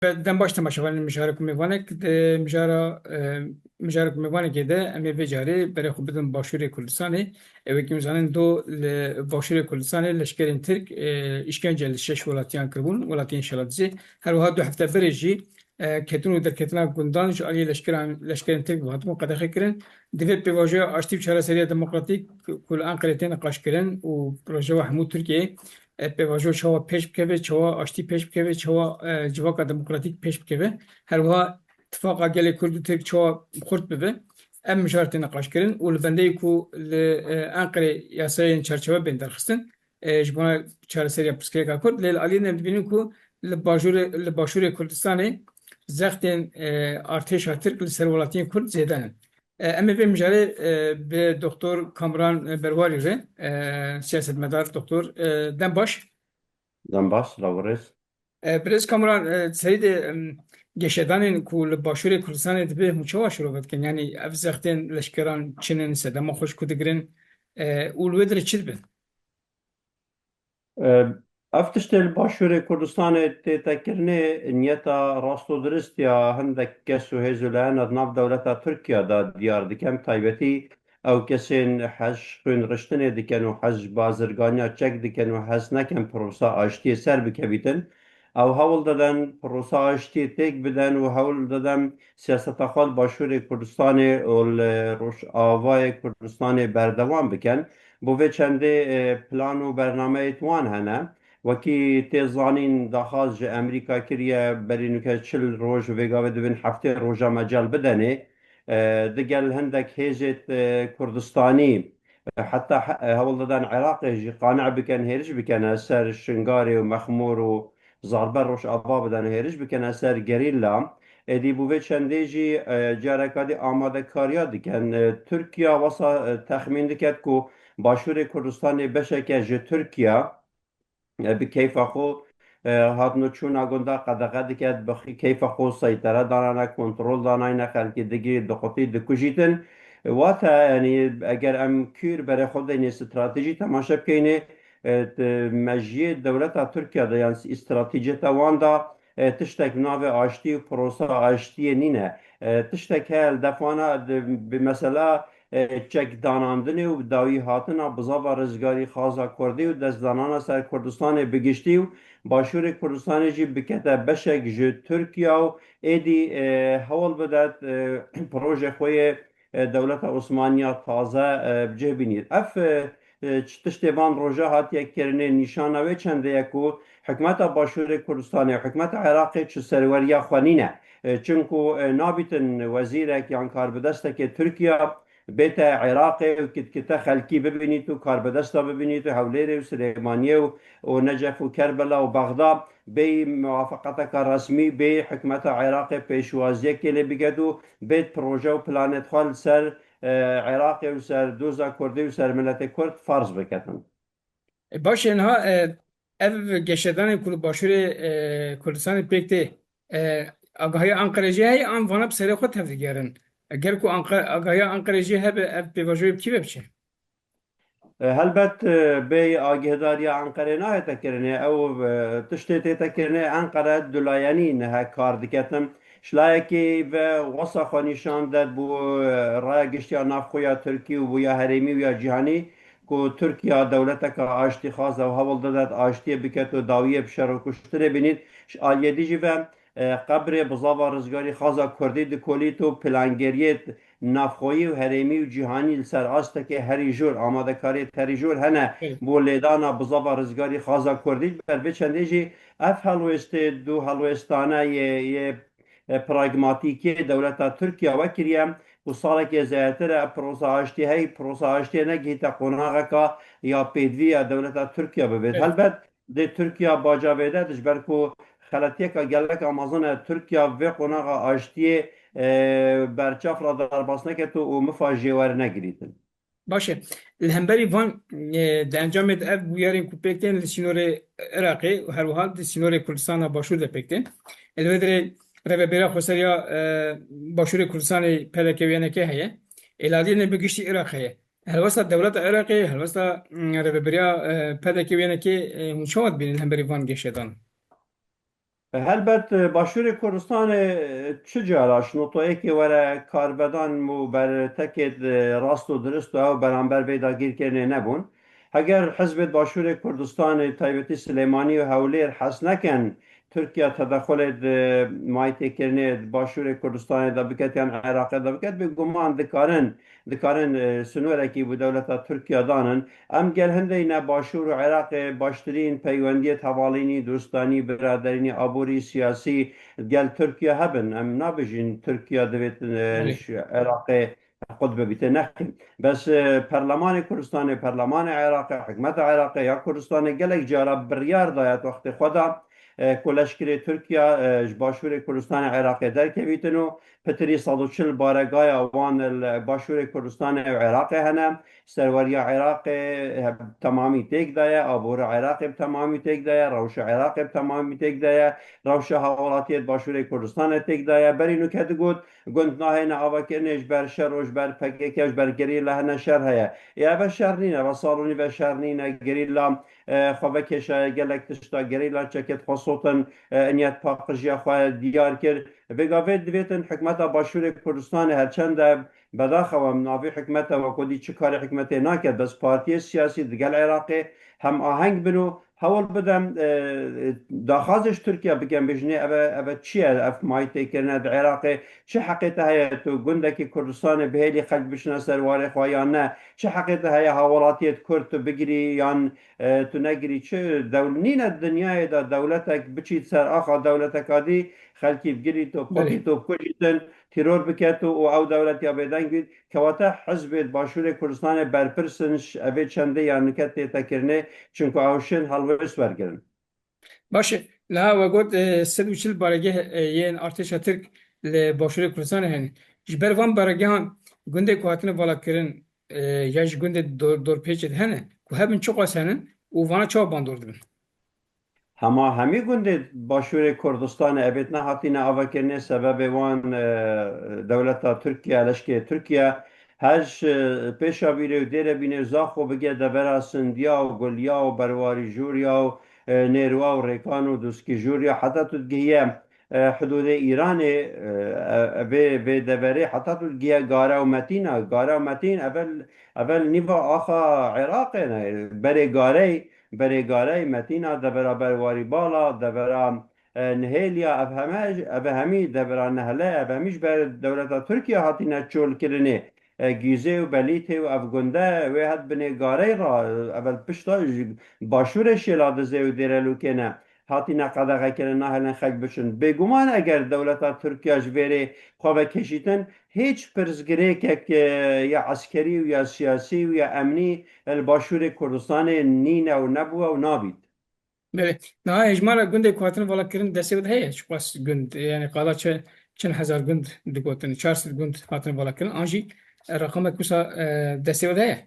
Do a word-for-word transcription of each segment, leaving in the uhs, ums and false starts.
Be-, dem baş temaşevanên mijarek û mêvanek. Di mijara, e, mijarek û mêvanekê de em ê vê carê berê xwe bidin Başûrê Kurdistanê. Ew ê ku em zanin do li Başûrê Kurdistanê leşkerên Tirk, e, îşkence li şeş welatiyan kiribûn, welatiyên Şeladizê. Her wiha du hefte berê jî, e, ketin û derketina gundan ji aliyê leşkeran, leşkerên Tirk hatibûn qedexe kirin. Divê pêvajoya aştî û çareseriya demokratîk ku li Enqerê tê niqaşkirin û rojeva hemû Tirkiyeyê, e, pêvajo çawa pêş bikeve, çawa aştî pêş bikeve, çawa, e, civaka demokratîk pêş bikeve. Her wiha tifaqa gelê Kurd û Tirk çawa xurt bibe. Ev mijar tê niqaşkirin û li bendeyê ku li, e, Enqerê yasayên çarçewe bên derxistin, e, ji bona çareseriya pirsgirêka Kurd. Lê li aliyê din em dibînin ku li bajûrê, li Başûrê Kurdistanê zextên, e, artêşa Tirk li ser welatiyên Kurd zêde ne. E, em ê vê mijarê, e, bi Doktor Kamran Berwarî re, e, siyasetmedar doktor, e, dem baş. Dem baş, silav û rêz. E, Birêz Kamran, e, serî de, em, geşedanên ku li Başûrê Kurdistanê dibe hûn çawa şirove dikin? Yanî ev zextên leşkeran çi ne, sedema xwe ji ku digirin, e, û li wê dirê çi dibe? Ev tiştê li Başûrê Kurdistanê tête kirinê niyeta rast û dirist ya hindek kes û hêz û layena di nav dewleta Tirkiya de diyar dikin. Taybetî ew kesên hez xwînriştinê dikin û hez ji bazirganiya çek dikin û hez nekin pirosa aştiyê ser bikevîtin. Ew hewl didin pirosa aştiyê têk bidin û hewl didin siyaseta xwe li Başûrê Kurdistanê û li Rojavayê Kurdistanê berdewam bikin. Bo vê çendê, e, plan û bernameyê wan hene. Wekî tê zanîn, daxwaz ji Amerîka kiriye, berî nûke çil roj û vê gavê dibin heftê roja mecel bidenê. E, digel hindek hêzê, e, Kurdistanî, e, heta he-, e, hewl didan Iraqê jî qane bikin, hêriş bikene ser Şingarê û Mexmûr û Zarber Rojava bidan, hêriş bikene ser gerîla. Êdî bo vê çendê jî, e, careka dî amadekariya dikin. E, Tirkiya wesa, e, texmîn diket ku Başûrê Kurdistanê beşeke ji Tirkiya, e, bi keyfa xwe, e, hatino çûna gunda qedexe diket, bi xi-, keyfa xwe seytere danane, kontrol danayne, xelkê digirî, dixutî, dikujîtin. Wate, yanî eger em kûr berê xwe deynê stratejî temaşe bikeynê, e, t-, mejiyê dewleta Tirkiya de yan s-, stratejiyeta wan de, e, tiştek navê aştî û prosa aştiyê nîne. E, tiştek heye li defana di, bi mesela, e, çekdanandinê û bi dawî hatina bizava rizgarî xaza Kurdî û destdanana ser Kurdistanê bi giştî û Başûrê Kurdistanê jî bikete beşek ji Tirkiya û êdî, e, hewl bidet, e, projê xwe yê, e, dewleta Osmaniya taze, e, bi cih bînît. Ev, e, e, ç-, tiştê van roja hatiye kirinê nîşana wê çendê ye ku hikûmeta Başûrê Kurdistanê û hikûmeta Iraqê çi serweriya xwe nîne. E, çinku, e, nabîtin wezîrek yan karbidestekê Tirkiya bête Iraqê û kitkite xelkî bibînît û karbidesta bibînît û Hewlêrê û Silêmaniyê û, û Necef û Kerbela û Bexda bêyî muwafaqeteka resmî, bêyî hikûmeta Iraqê pêşwaziyekê lê biket û bêt proje û planêt xwe li ser, e, Iraqê û ser doza Kurdî û ser miletê Kurd ferz biketin. E, baş e, niha, e, ev geşedanên ku li Başûrê, e, Kurdistanê pêk tê, e, agahiya Enqerê jî heye, an vana bi serê xwe tevdigerin? Eger ku Anqe-, agahiya Enqerê jî hebe, ev pêvajoyê bi kî ve biçe? E, helbet, e, bêyî agîhdariya Enqerê nahête kirinê. Ew, e, tiştê tête kirinê, Enqere dulayenî niha kar diketin. Ji layekî ve wesa xwe nîşan de bo, e, raya giştî ya navxwe ya Tirkî û bo ya herêmî û ya cîhanî ku Tirkiya dewleteka aştîxwaz e û hewl didet aştiyê biket û dawiyê bi şer û kuştinê bînît. Ji aliyê dî jî ve, e, qebrê bizava rizgarî xaza Kurdî dikolît û plangeriyê navxweyî û herêmî û cîhanî li ser astekê herî jor, amadekariyê herî jor hene Evet. bo lêdana bizava rizgarî xaza Kurdî. Ji ber vê çendê jî ev helwêstê du helwêstane yê, yê, e, pragmatîkê dewleta Tirkiya wekiriye ku salekê zêdetir e prosa aştî hey, prosa aştiyê negihîte qonaxeka ya pêdivî ya dewleta Tirkiya bibêt. Evet. Helbet dê Tirkiya baca vêde, ji ber ku xeletiyeka geleka mezin e, Tirkiya vê qonaxa aştiyê, e, berçav re derbas neketo û mifa jê wernegirîtin. Baş e. Li hemberî van, e, di encamê de ev bûyerên ku pêk tên li sînorê Iraqê û her wiha di sînorê Kurdistana Başûr de pêk tên. Li vê dirê rêvebêriya xweseriya, e, Başûrê Kurdistanê P D K û Y N K heye. Êladiyê ne bi giştî Iraq heye. Helwesta dewleta Iraqê, helwesta, mm, rêveberiya, e, P D K û Y N K, e, hûn çawa dibînin hemberî van geşedan? Helbet, e, Başûrê Kurdistanê, e, çi cara ji notoyekê were karvedan û ber tekê, e, rast û dirist û ew beramber vê dagîrkirinê nebûn. Heger hizbê Başûrê Kurdistanê, taybetî Silêmanî û Hewlêr hez nekin Tirkiye tedexulê di maytêkirinê di Başûrê Kurdistanê de biket yan Iraqê de biket, bêguman dikarin, dikarin, e, sinorekî bo dewleta Tirkiye danin. Em gel hindeyî ne Başûr û Iraqê baştirîn peywendiyê hevalînî, dostanî, biraderînî, aborî, siyasî gel Tirkiye hebin. Em nabêjin Tirkiye divêt, e, Belê. ji Iraqê qut bibîte. Nexîr. Bes, e, Perlemanê Kurdistanê, Perlemanê Iraqê, Hikûmeta Iraqê ya Kurdistanê gelek cara biryar daye di wextê xwe de, e, ku leşkerê Tirkiye, e, ji Başûrê Kurdistanê Iraqê derkevîtin û pitirî sed û çil baregaya wan li Başûrê Kurdistanê û Iraqê hene. Serweriya Iraqê, e, bi temamî têk de ye, abora Iraqê bi temamî têk de ye, rewşa Iraqê bi temamî têk de ye, rewşa hawelatiyê di Başûrê Kurdistanê têk de ye. Berî nûke digot, gund nahêne avakirinê ji ber şer û ji ber P K K, ji ber gerîla hene şer heye. Ê, eve şer nîne, eve salonî ve şer nîne, gerîla, e, xwe vekêşaye gelek tişta, gerîla çekê xwe sotin, e, niyet paqijiya xwe diyar kir. Vêga vê divêtin hikûmeta Başûrê Kurdistanê her çend e bedaxewa navê hikûmete wekû dî çi karê hikûmetê nake, bes partiyê siyasî digel Iraqê hem aheng bin û hewl bidem, e, daxwazê ji Tirkiye bikem, bêjinê eve, eve çi ye, ev mayî têkirine di Iraqê çi heqê te heye tu gundekî Kurdistanê bihêlî xelk biçine ser warê xwe yan ne? Çi heqê te heye hawelatiyê di Kurd tu bigirî yan, e, tu negirî? Çi dewl-, nîne dinyayê de dewletek biçît ser axa dewleteka dî, xelkî bigirît û Belê. Bixwetît û bikujîtin, teror biket û, û ew dewlet ya bêdeng bît. Kewate hizbê di Başûrê Kurdistanê berpirs in ji evê çendê ya nûke tê tekirinê, çunku ew şin helwêst wergirin. Baş e, niha we got, e, sed û çil baregeh, e, yên artêşa Tirk li Başûrê Kurdistanê hene. Ji ber van baregehan gundê ku hatine valakirin, e, ya ji gundê dor-, dorpêçê de hene, ku hebin çiqas hene û vana çawa bandor dibin? Hema hemî gundê Başûrê Kurdistanê ebêt nehatine avakirinê sebebê wan, e, dewleta Tirkiye, leşkê Tirkiye, her ji Pêşabîrê û Dêrebînê û Zaxo bige devera Sindiya û Guliya û Berwarî Jûriya û, e, Nêrwa û Rêkan û Dûskî Jûriya heta tu digihiye, e, hidûdê Îranê, e, e, vê, vê deverê heta tu digihiye Gare û Metîna. Gare û Metîn evel, evel nîva axa Iraqê ne. Berê Garey, Berê Garey, Metîna, devera Berwarî Bala, devera, e, Nihêliya, ev heme, ev hemî devera Nehle, ev hemî ji ber dewleta Tirkiye hatine çolkirinê. E, Gîzê û Belîtê û ev gunde wê het binê Garey ra, e, evel pişta ji başûrê Şêladizê û Dêrelûkê ne hatine qedexekirin, nahêlin xelk biçin. Bêguman eger dewleta Tirkiye ji vêrê xwe vekişîtin, hêç pirsgirêkek, e, ya eskerî û ya siyasî û ya emnî li Başûrê Kurdistanê nîne û nebûye û nabît. Belê. Niha hejmara gundê ku hatine valakirin destê we de heye? Çiqas gund, yani qala çi-, çend hezar gund digotin, çar sed gund hatine valakirin, an jî, e, reqamek wisa, e, destê we de heye?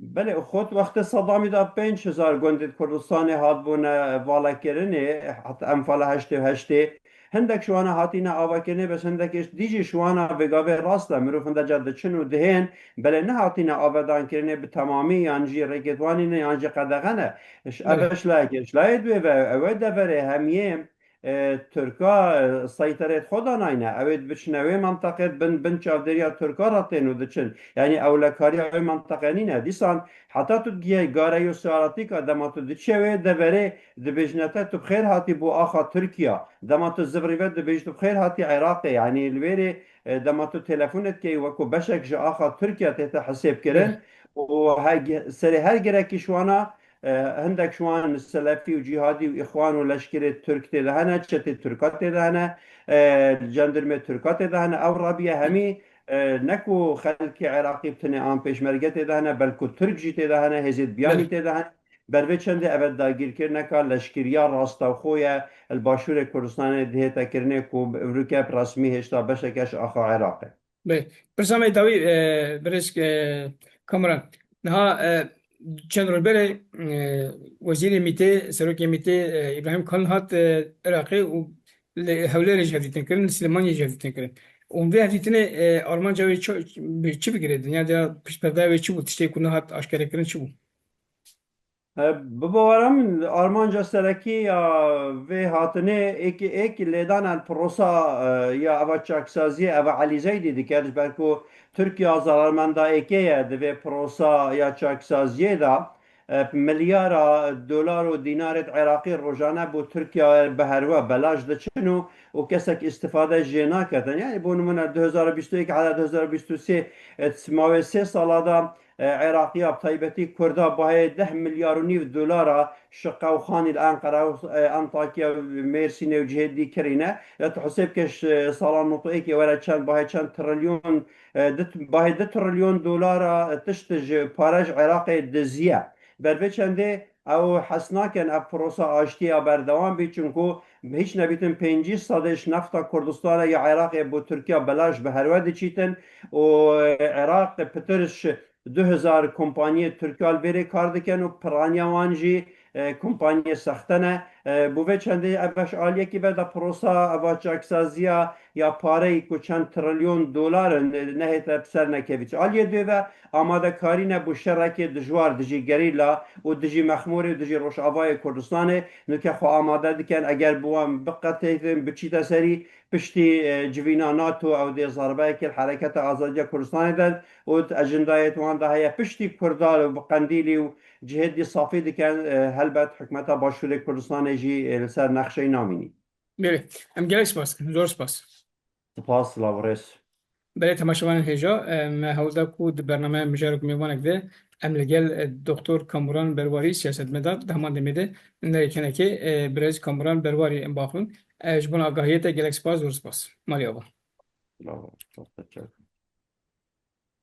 Belê, xwe di wextê Sedamî de pênc hezar gundê Kurdistanê hatbûne valakirinê, heta enfala heştê û heştê. Hindek ji wana hatîne avakirinê, bes hindekê dî jî ji wana vêgavê rast e. Mirov hinde ca diçin û dihên, belê nehatîne avedankirinê bi temamî, yan jî rêkêtwanî ne, yan jî qedexe ne. Ji, Belê. Ev ji layekê, ji layê duê ve, ew ê deverê hemiyê, e, Tirka, e, seyterê xwe danayne. Ew ê biçine wê menteqê bin, bin çavdêriya Tirka re tên û diçin. Yanî ewlekariya wê menteqê nîne. Dîsan heta tu digihê Gareyo Siyaratîka, dema tu diçe wê deverê, dibêjine te tu bi xêr hatî bo axa Tirkiya. Dema tu zivirî ve dibêj tu bi xêr hatî Iraqê. Yanî li wêrê, e, dema tu telefonê dikey wekû beşek ji axa Tirkiya tête hesêb kirin. Belê. Û her ge-, serê her gerekî ji wana, e, hindek ji wan selefî û cîhadî û îxwan û leşkerê Tirk tê de hene, çetê Tirka tê de hene, e, cendirmê Tirka tê de hene. Ew rabiye hemî, e, ne ku xelkê Iraqî bi tinê an pêşmerge tê de hene, belku Tirk jî tê de hene, hêzê biyanî Belê. tê de hene. Ber vê çendê eve dagîrkirineka leşkeriya rastewxo ye, li Başûrê Kurdistanê dihête kirinê ku bi evroke bi resmî hêşta beşeke ji axa Iraqê. Bê, pirsa me dawî, e, birêz, e, Kamuran. Niha, e, çend roj berê, e, wezîrê Mîtê, serokê Mîtê, e, Îbrahîm Kalin hat, e, Iraqê û li Hewlêrê jî hevdîtin kirin, li Silêmaniyê jî hevdîtin kirin. Û vê hevdîtinê, e, armanca wê çi, bi çi bigirêdin? Ya dinya piştperdeya wê çi bû? Tiştê ku nehat aşkerekirin çi bû? E, bi bawera min armanca serekî ya vê hatinê êk, êk lêdana prosa, e, ya eva çaksaziyê, eva Elî Zeydî dike, ji ber ku Tirkiye zararmenda êkê ye di vê prosa ya çaksaziyê de, e, milyara dolar û dînarê Iraqî rojane bo Tirkiye bi herwe belaş diçin û, û kesek îstifade jê naketin. Yani bo nimûne du hezar û bîst û yek heta du hezar û bîst û sê, e, mawê sê sala de, e, Iraqiya bi taybetî Kurda bahê deh milyar û nîv dolara ji Qewxanî li Enqera û, e, Antakya, Mêrsînê û cihê dî kirîne. Ya tu hesêb ke ji sala nod û êkê were çend, bahê çend trilyon, e, di, bahê du trilyon dolara, e, tişt ji pare ji Iraqê diziye. Ber vê çendê ew hes nakin ev prosa aştiyê ya berdewam bî, çunku hîç nebîtin pêncî sedê ji nefta Kurdistanê ya Iraqê bo Tirkiya belaş bi herwe diçîtin û Iraq pitir ji du hezar kompaniyê Tirkiya li vêrê kar dikin û piraniya wan jî, e, kompaniyê sexte ne. E, bo vê çendê ev ji aliyekî ve de prosa eva çaksaziya ya pareyî ku çend trilyon dolar in, e, nehête bi ser nekevî. Ji aliyê dê ve amadekarî ne bo şerekê dijwar dijî gerîla û dijî Mexmûrê û dijî Rojavayê Kurdistanê. Nûke xwe amade dikin, eger bi wan biqetetin, biçîte serî, piştî, e, civîna nato ew dê zarbeyekê li Hereketa Azadiya Kurdistanê de û di ejindayê wan de heye. Piştî Kurda û bi Qendîlî û cihê dî safî dikin, e, helbet hikûmeta Başûrê Kurdistanê jî, e, li ser nexşeyê namînî. Belê. Em gelek spas dikin. Zor spas. Spas, silav û rêz. Belê, temaşevanên hêja, e, me hewl da ku di bernameya mijarek mêvanek de em li gel, e, Doktor Kamuran Berwarî, siyasetmedar, di heman demê de neyê kenekê, e, birêz Kamuran Berwarî em baxwin. E, ji bona agahiyê te gelek spas, zor spas. Malî ava. Bravo, çok teşekkür.